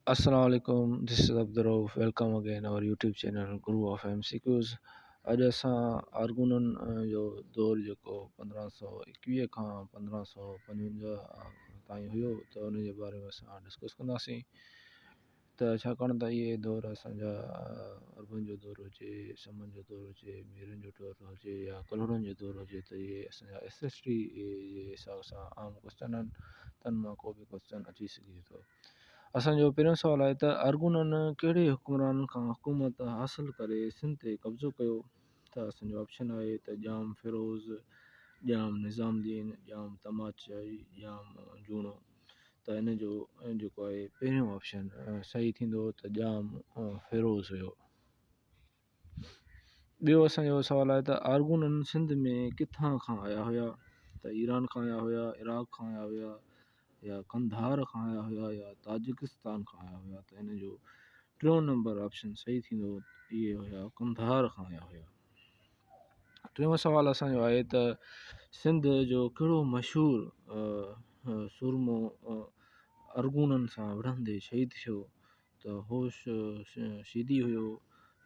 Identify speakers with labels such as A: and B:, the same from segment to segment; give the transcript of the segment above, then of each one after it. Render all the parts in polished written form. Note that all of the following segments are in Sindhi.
A: السلام عليڪم this is Abdul Rauf welcome again our YouTube channel Guru of M C Qs اڄ اسان ارغونن جو دور جيڪو 1521 کان 1555 تائين هيو ته ان جي باري ۾ اسان ڊسڪس ڪنداسين ته ڇاڪاڻ ته اهي دور اسان جا عربن جو دور هجي سمن جو دور هجي ميرن جو دور هجي يا ڪلهوڙن جو دور هجي ته اهي اسان جا ايس ايس ٽي جي حساب سان عام ڪوئسچن آهن تن مان ڪو به ڪوئسچن اچي سگهي ٿو. اسان جو پهريون سوال آهي ته ارغونن ڪهڙي حڪمران کان حڪومت حاصل ڪري سنڌ تي قبضو ڪيو ته اسان جو آپشن آهي ته ڄام فيروز، ڄام نظام الدين، ڄام تماچائي، ڄام جوڻو. ته ان جو جيڪو آهي پهريون آپشن صحيح ٿيندو ته ڄام فيروز هيو. ٻيو اسان جو سوال آهي ته ارغونن سنڌ ۾ ڪٿان کان آيا هيا ته ايران کان آيا هيا، عراق کان آيا هيا يا قنڌار کان آيا هيا يا تاجڪستان کان آيا هيا ته ان جو ٽيون نمبر آپشن صحيح ٿيندو اهي هيا قنڌار کان آيا هيا. ٽيون سوال اسان جو آهي ته سنڌ جو ڪهڙو مشهور سورمو ارغونن سان وڙهندي شهيد ٿيو ته هوش شيدي هيو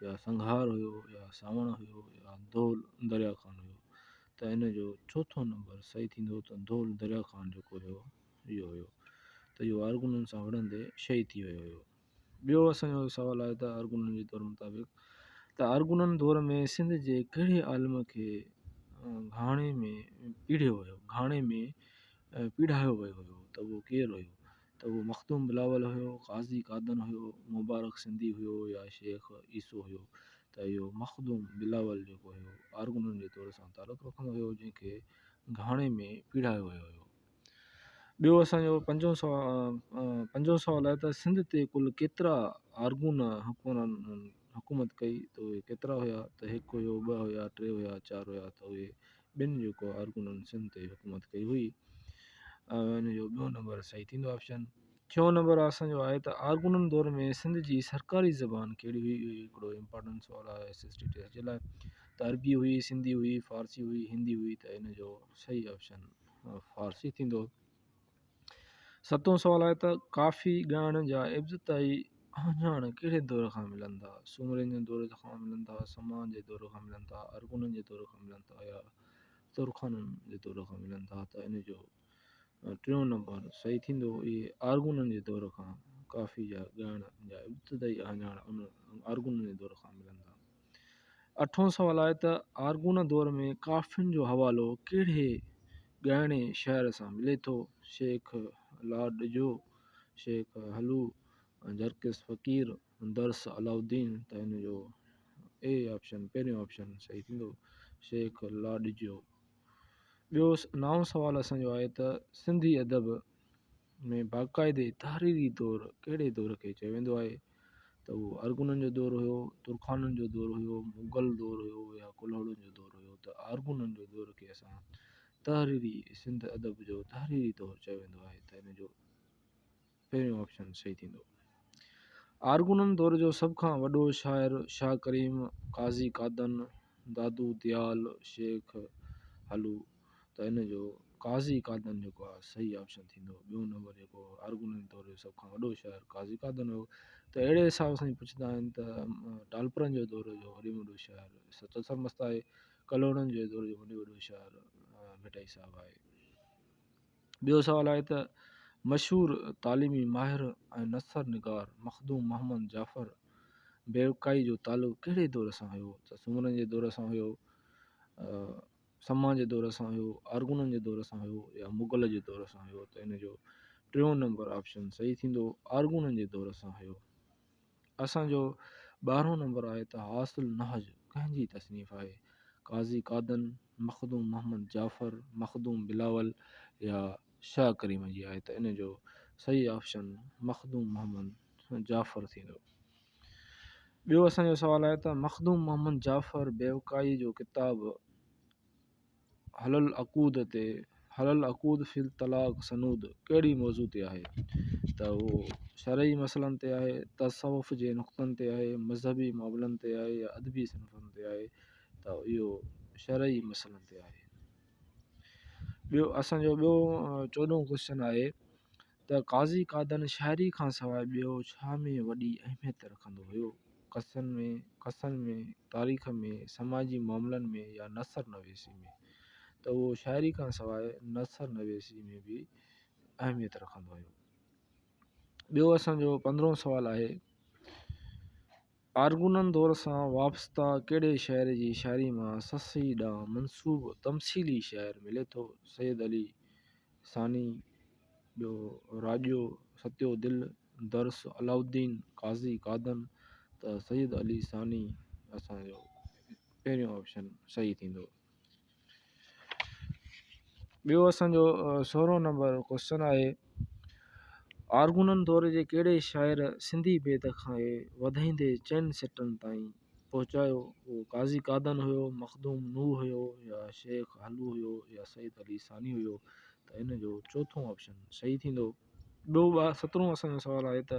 A: يا سنگهار هيو يا سانوڻ هيو يا دول دريا خان هيو ته ان جو چوٿون نمبر صحيح ٿيندو ته دول دريا خان جيڪو هيو اهو هيو ته اهو ارغونن سان وڙهندي شهيد ٿي ويو هيو. ٻيو اسان جو سوال آهي ته ارغونن جي دور مطابق ته ارغونن دور ۾ سنڌ جي ڪهڙي عالم کي گهاڻي ۾ پيڙهيو ويو گهاڻي ۾ پيڙهايو ويو هيو ته اهو ڪير هيو ته اهو مخدوم بلاول هيو قاضي قادن هيو مبارڪ سنڌي هيو يا شيخ عيسو هيو ته اهو مخدوم بلاول جيڪو هيو ارغونن جي دور سان تعلق رکندو هيو جنهن کي گهاڻي ۾ پيڙهايو ويو هيو. ٻيو اسان جو پنجون سوال پنجون سوال آهي ته سنڌ تي ڪل ڪيترا ارغون حڪمرانن حڪومت ڪئي ته اهي ڪيترا هيا ته هڪ هيو ٻه هيا ٽي هيا چار هيا ته اهي ٻن جيڪو ارغونن سنڌ تي حڪومت ڪئي هئي ان جو ٻيو نمبر صحيح ٿيندو آپشن. ڇهون نمبر اسان جو آهي ته ارغونن دور ۾ سنڌ جي سرڪاري زبان ڪهڙي هئي اهو هڪڙو امپارٽنٽ سوال آهي ايس ايس ٽي ٽيسٽ جي لاء ته عربي هئي سنڌي هئي فارسي هئي هندي هئي ته ان جو صحيح آپشن فارسي ٿيندو. ستون سوال آهي ته ڪافي ڳائڻ جا ابتدائي اهڃاڻ ڪهڙي دور کان ملن ٿا؟ سومرين جي دور کان ملن ٿا، سمان جي دور کان ملن ٿا، ارغونن جي دور کان ملن ٿا يا ترخانن جي دور کان ملن ٿا ته ان جو ٽيون نمبر صحيح ٿيندو اهي ارغونن جي دور کان ڪافي جا ڳائڻ جا ابتدائي اهڃاڻ ان ارغونن جي دور کان ملن ٿا. اٺون سوال آهي ته آرگون دور ۾ ڪافين جو حوالو ڪهڙي ڳائڻي شاعر سان ملي ٿو؟ شيخ لاڏجو، شيخ هلو، جرڪس فقير، درس علاؤالدين ته ان جو اي آپشن پهريون آپشن صحيح ٿيندو شيخ لاڏجو. ٻيو نائون سوال اسان جو آهي ته سنڌي ادب ۾ باقاعدي تحريري دور ڪهڙي دور کي چيو ويندو آهي ته اهو ارغونن جو دور هيو، ترخانن جو دور هيو، مغل دور هيو يا ڪلهوڙن جو دور هيو ته ارغونن جو دور کي اسان تحريري سنڌ ادب جو تحريري دور چيو ويندو آهي ته ان جو پهريون آپشن صحيح ٿيندو. ارغونن دور جو سڀ کان وڏو شاعر شاهه ڪريم، قاضي قادن، دادو ديال، شيخ هلو ته ان جو قاضي قادن جيڪو آهي صحيح آپشن ٿيندو. ٻيو نمبر جيڪو ارغونن دور جو سڀ کان وڏو شاعر قاضي قادن هيو ته اهڙي حساب سان پڇندا آهن ته ٽالپرن جو دور جو وڏي ۾ وڏو شاعر سچل سرمست آهي، ڪلهوڙن جي دور جو وڏي ۾ وڏو شاعر ڀٽائي صاحب آهي. ٻيو سوال آهي ته مشهور تعليمي ماهر ۽ نثر نگار مخدوم محمد جعفر بيوڪائي جو تعلق ڪهڙي دور سان هيو ته سومرن جي دور سان هيو، سما جي دور سان هيو، ارغونن جي دور سان هيو يا مغل جي دور سان هيو ته ان جو ٽيون نمبر آپشن صحيح ٿيندو ارغونن جي دور سان هيو. اسان جو ٻارهون نمبر آهي ته حاصل النهج ڪنهن جي تصنيف آهي؟ قاضي قادن، مخدوم محمد جعفر، مخدوم بلاول يا شاهه ڪريم جي آهي ته ان جو صحيح آپشن مخدوم محمد جعفر ٿيندو. ٻيو اسان جو سوال آهي ته مخدوم محمد جعفر بيوڪائي جو ڪتاب حل العقود تي حل العقود في الطلاق سنود ڪهڙي موضوع تي آهي ته اهو شرعي مسئلن تي آهي، تصوف جي نقطن تي آهي، مذهبي معاملن تي آهي يا ادبي صنفن تي آهي ته اهو شرعي مسئلن تي آهي. ٻيو اسان جو ٻيو چوڏهون ڪوشچن آهي. ته ته قاضي قادن شاعري کان سواء ٻيو ڇا ۾ وڏي اهميت رکندو هيو؟ قصن ۾، قصن ۾، تاريخ ۾، سماجي معاملن ۾ يا نثر نويسي ۾؟ ته اهو شاعري کان سواء نثر نويسي ۾ به اهميت رکندو هيو. ٻيو اسان جو پندرهون سوال آهي ارغونن دور سان وابسته ڪهڙي شاعر جي شاعري مان سسئي ڏانهن منسوب تمثيلي شعر ملي ٿو؟ سيد علي ثاني، ٻيو راڄو ستيو دل، درس علاؤالدين، قاضي قادن ته سيد علي ثاني اسان جو پهريون آپشن صحيح ٿيندو. ٻيو اسان جو سورهون نمبر ڪوشچن آهي آرگونن دور جي ڪهڙي شاعر سنڌي بيت کي وڌائيندي چئن سٽن تائين پهچايو اهو قاضي قادن هيو مخدوم نوح هيو يا شيخ هلو هيو يا سيد علي ثاني هيو ته ان جو چوٿون آپشن صحيح ٿيندو ٻيو سترهون اسان جو سوال آهي ته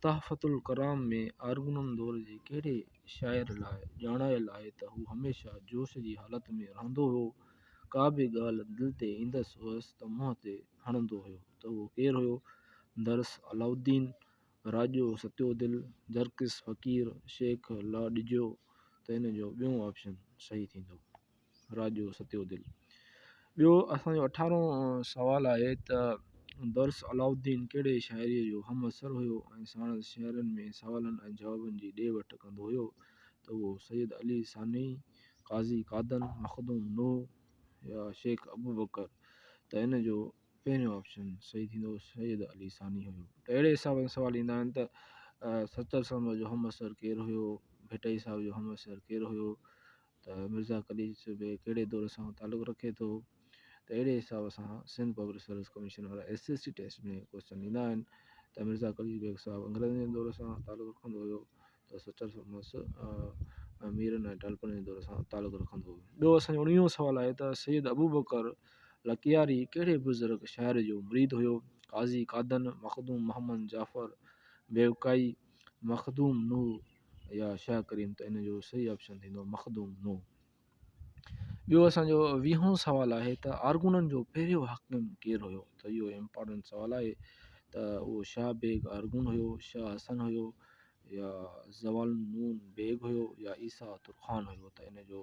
A: تحفة الڪرام ۾ ارغونن دور جي ڪهڙي شاعر لاء ڄاڻايل آهي ته هو هميشه جوش جي حالت ۾ رهندو هو، ڪا به ڳالهه دل تي ايندس هئس ته منهن تي هڻندو هيو ته اهو ڪير هيو؟ درس علاؤالدين، راڄو ستيو دل، جرڪس فقير، شيخ لاڏجو ته ان جو ٻيون آپشن صحيح ٿيندو. راڄو ستيو دل. ٻيو اسان جو اٺارهون سوال آهي ته درس علاؤالدين ڪهڙي شاعريء جو همعصر هيو ۽ ساڻس شعرن ۾ سوالن ۽ جوابن جي ڏي وٺ ڪندو هيو ته اهو سيد علي ثاني، قاضي قادن، مخدوم نوح يا شيخ ابوبڪر ته ان جو پهريون آپشن صحيح ٿيندو سيد علي ثاني هيو ته اهڙي حساب سان سوال ايندا آهن ته سچل سرمست جو همعصر ڪير هيو ڀٽائي صاحب جو همعصر ڪير هيو ته مرزا قليچ بيگ ڪهڙي دور سان تعلق رکي ٿو ته اهڙي حساب سان سنڌ پبلڪ سروس ڪميشن وارا S S C test ۾ question ڏيندا آهن ته مرزا قليچ بيگ صاحب انگريزن جي دور سان تعلق رکندو هيو ته سچل سرمست ميرن ۽ ٽالپرن جي دور سان تعلق رکندو هيو. ٻيو اسان جو اڻويهون سوال آهي ته سيد ابوبڪر لڪياري ڪهڙي بزرگ شاعر جو مريد هيو؟ قاضي قادن، مخدوم محمد جعفر بيوڪائي، مخدوم نوح يا شاهه ڪريم ته ان جو صحيح آپشن ٿيندو مخدوم نوح. ٻيو اسان جو ويهون سوال آهي ته آرگونن جو پهريون حاڪم ڪير هيو ته اهو امپارٽنٽ سوال آهي ته اهو شاهه بيگ آرگون هيو شاهه حسن هيو يا زوال نون بيگ هيو يا عيسيٰ ترخان هيو ته ان جو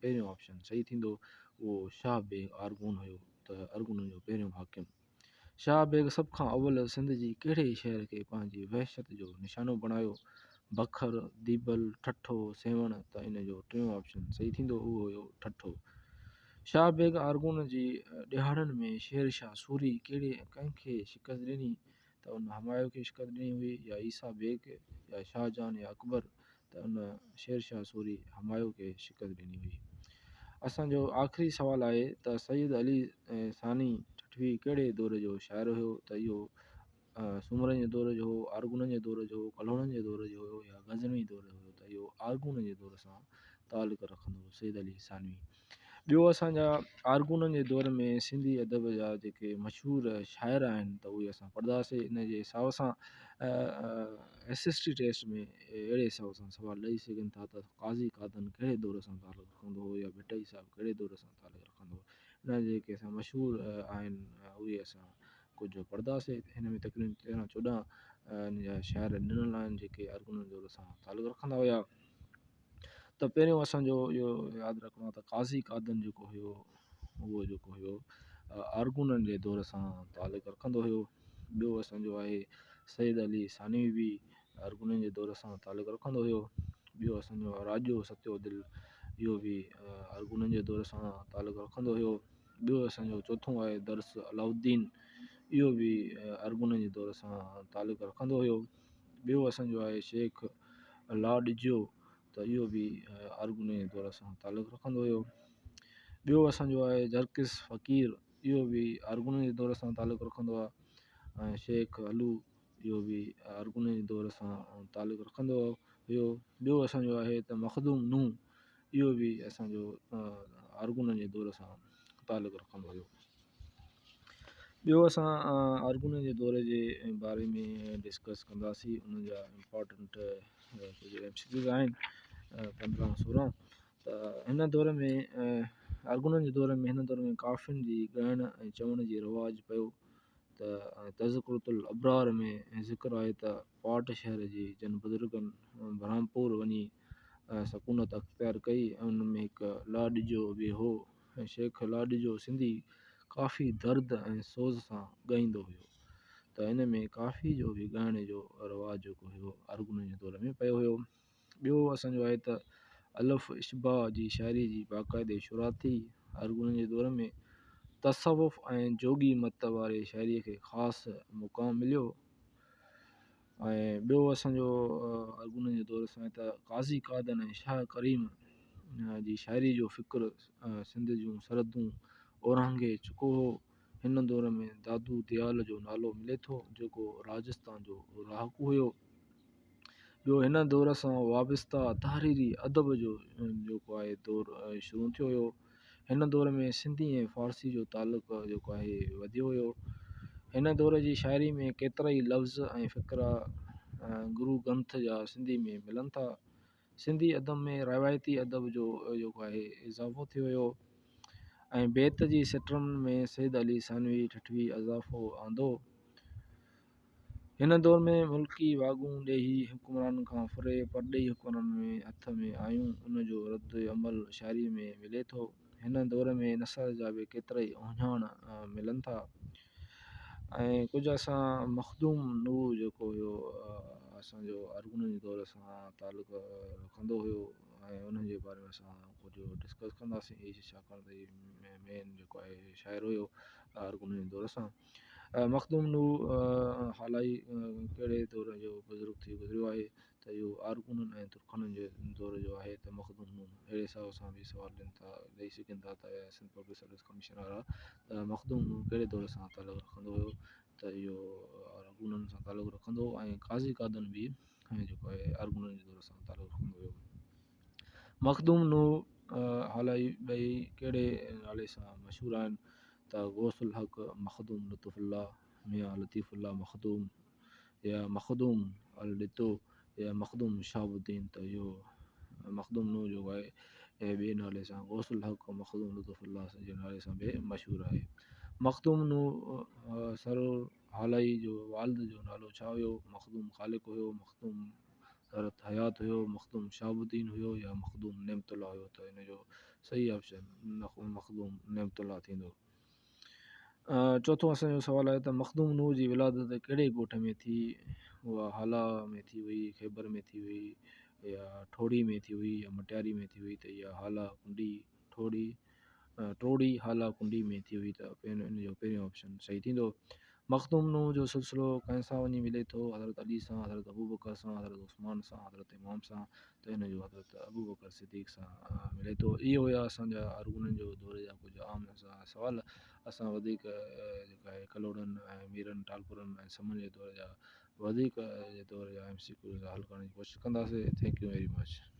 A: پهريون آپشن صحيح ٿيندو اهو شاهه بيگ آرگون هيو ته ارغونن جو پهريون حاڪم. شاهه بيگ سڀ کان اول سنڌ جي ڪهڙي شهر کي پنهنجي وحشت جو نشانو بڻايو؟ بکر، ديبل، ٺٽو، سيوهڻ ته ان جو ٽيون آپشن صحيح ٿيندو اهو هيو ٺٽو. شاهه بيگ ارغون جي ڏهاڙن ۾ شير شاهه سوري ڪهڙي ڪنهن کي شڪست ڏني ته ان همايون کي شڪست ڏني هئي يا عيسيٰ بيگ يا شاهجهان يا اڪبر ته ان شير شاهه سوري همايون کي شڪست ڏني هئي. اسان جو آخري سوال آهي ته سيد علي ثاني ٺٽوي ڪهڙي دور جو شاعر هيو ته اهو سومرن جي دور جو هو، ارغونن جي دور جو هو، ڪلهوڙن جي دور جو هيو يا غزنوي دور جو هيو ته اهو ارغونن جي دور سان تعلق رکندو هو سيد علي ثانوي. ٻيو اسان جا ارغونن جي دور ۾ سنڌي ادب جا جيڪي مشهور شاعر آهن ته اهي اسان پڙهنداسين ان جي حساب سان ايس ايس ٽي ٽيسٽ ۾ اهڙي حساب سان سوال ڏئي سگهن ٿا ته قاضي قادن ڪهڙي دور سان تعلق رکندو هو يا ڀٽائي صاحب ڪهڙي دور سان تعلق رکندو هو ان جا جيڪي اسان مشهور آهن اهي اسان ڪجهه پڙهنداسين هن ۾ تقريبن تيرهن چوڏهن ان جا شاعر ڏنل آهن جيڪي ارغونن جي دور سان تعلق رکندا هيا ته پهريون اسان جو اهو ياد رکڻو آهي ته قاضي قادن جيڪو هيو اهو جيڪو هيو ارغونن جي دور سان تعلق رکندو هيو ٻيو اسان جو آهي سيد علي ثانوي به ارغونن جي دور سان تعلق رکندو هيو ٻيو اسان جو راڄو ستيو دل اهو به ارغونن جي دور سان تعلق رکندو هيو ٻيو اسان جو چوٿون آهي درس علاؤالدين اهو به ارغونن جي دور سان تعلق رکندو هيو ٻيو اسان جو آهي شيخ الله ڏجو ته اهو به ارغونن جي دور سان تعلق رکندو هيو. ٻيو اسان جو آهي جرڪس فقير اهو به ارغونن جي دور سان تعلق رکندو آهي ۽ شيخ علو اهو به ارغونن جي دور سان تعلق رکندو هيو. ٻيو اسان جو آهي ته مخدوم نوح اهو به اسان جو ارغونن جي دور سان تعلق رکندو هيو. ٻيو اسان ارغونن جي دور جي باري ۾ ڊسڪس ڪنداسين ان جا امپارٽنٽ ڪجهه ايم سي ڪيوز آهن پندرهن سورهن ته هن دور ۾ ارغونن جي دور ۾ هن دور ۾ ڪافين جي ڳائڻ ۽ چوڻ جي رواج پيو. ته تذڪرة الابرار ۾ ذڪر آهي ته پاٽ شهر جي جن بزرگن برهانپور وڃي سڪونت اختيار ڪئي ۽ انهن ۾ هڪ لاڏجو به هو ۽ شيخ لاڏجو سنڌي ڪافي درد ۽ سوز سان ڳائيندو هيو ته ان ۾ ڪافي جو به ڳائڻ جو رواج جيڪو هيو ارغونن جي دور ۾ پيو هيو. ٻيو اسان جو آهي ته الف اشباع جي شاعري جي باقاعدي شروعات ٿي. ارغونن جي دور ۾ تصوف ۽ جوڳي مت واري شاعري کي خاص مقام مليو ۽ ٻيو اسان جو ارغونن جي دور سان ته قاضي قادن ۽ شاهه ڪريم جي شاعري جو فڪر سنڌ جون سرحدون اورانگهي چڪو هو. هن دور ۾ دادو ديال جو نالو ملي ٿو، جيڪو راجستان جو رهاڪو هيو. ٻيو هن دور سان وابسته تحريري ادب جو جيڪو آهي دور شروع ٿيو هيو. هن دور ۾ سنڌي ۽ فارسي جو تعلق جيڪو آهي وڌيو هيو. هن دور جي شاعري ۾ ڪيترائي لفظ ۽ فقرا گرو گرنٿ جا سنڌي ۾ ملن ٿا. سنڌي ادب ۾ روايتي ادب جو جيڪو آهي اضافو ٿيو هيو ۽ بيت جي سٽن ۾ سيد علي ثانوي ٺٽوي اضافو آندو. هن دور ۾ ملڪي واڳون ڏيهي حڪمرانن کان ڦري پرڏيهي حڪمرانن ۾ هٿ ۾ آيون، ان جو رد عمل شاعريء ۾ ملي ٿو. هن دور ۾ نثر جا به ڪيترائي اهڃاڻ ملن ٿا ۽ ڪجهه اسان مخدوم نوح جيڪو هيو اسان جو ارغونن جي دور سان تعلق رکندو هيو ۽ ان جي باري ۾ اسان ڪجهه ڊسڪس ڪنداسين ڇاڪاڻ ته هي مين جيڪو آهي شاعر هيو ارغونن جي دور سان. مخدوم نوح هالائي ڪهڙي دور جو بزرگ ٿي گذريو آهي ته اهو ارغونن ۽ ترخانن جي دور جو آهي ته مخدوم نوح اهڙي حساب سان به سوال ڏين ٿا ڏئي سگهن ٿا ته سنڌ پبلڪ سروس ڪميشن وارا ته مخدوم نوح ڪهڙي دور سان تعلق رکندو هيو ته اهو ارغونن سان تعلق رکندو هو ۽ قاضي قادن به جيڪو آهي ارغونن جي دور سان تعلق رکندو هيو. مخدوم نوح هالائي ٻئي ڪهڙي نالي سان مشهور آهن ته غوث الحق، مخدوم لطف الله، ميان لطيف الله مخدوم يا مخدوم الڏتو يا مخدوم شهاب الدين ته اهو مخدوم نوح جيڪو آهي ٻئي نالي سان غوث الحق مخدوم لطف الله جي نالي سان به مشهور آهي. مخدوم نوح سرور هالائي جو والد جو نالو ڇا هيو؟ مخدوم خالق هيو، مخدوم حضرت حيات هيو، مخدوم شهاب الدين هيو يا مخدوم نعمت الله هيو ته ان جو صحيح آپشن مخدوم نعمت الله ٿيندو. چوٿون اسان جو سوال آهي ته مخدوم نوح جي ولادت ڪهڙي ڳوٺ ۾ ٿي؟ اها هالا ۾ ٿي هئي، خيبر ۾ ٿي هئي يا ٺوڙهي ۾ ٿي هئي يا مٽياري ۾ ٿي هئي ته اها هالا ڪنڊي ٺوڙهي ٽوڙي هالا ڪنڊي ۾ ٿي هئي ته ان جو پهريون آپشن صحيح ٿيندو. مخدوم نوح جو سلسلو ڪنهن سان وڃي ملي ٿو؟ حضرت علي سان، حضرت ابوبڪر سان، حضرت عثمان سان، حضرت امام سان ته ان جو حضرت ابوبڪر صديق سان ملي ٿو. اهي هيا اسان جا ارغونن جو دور جا ڪجهه عام سوال. اسان وڌيڪ جيڪا آهي ڪلهوڙن ۽ ميرن ٽالپرن ۽ سمن جي دور جا وڌيڪ دور جا ايم سي ڪيوز حل ڪرڻ جي ڪوشش ڪنداسين. Thank you very much.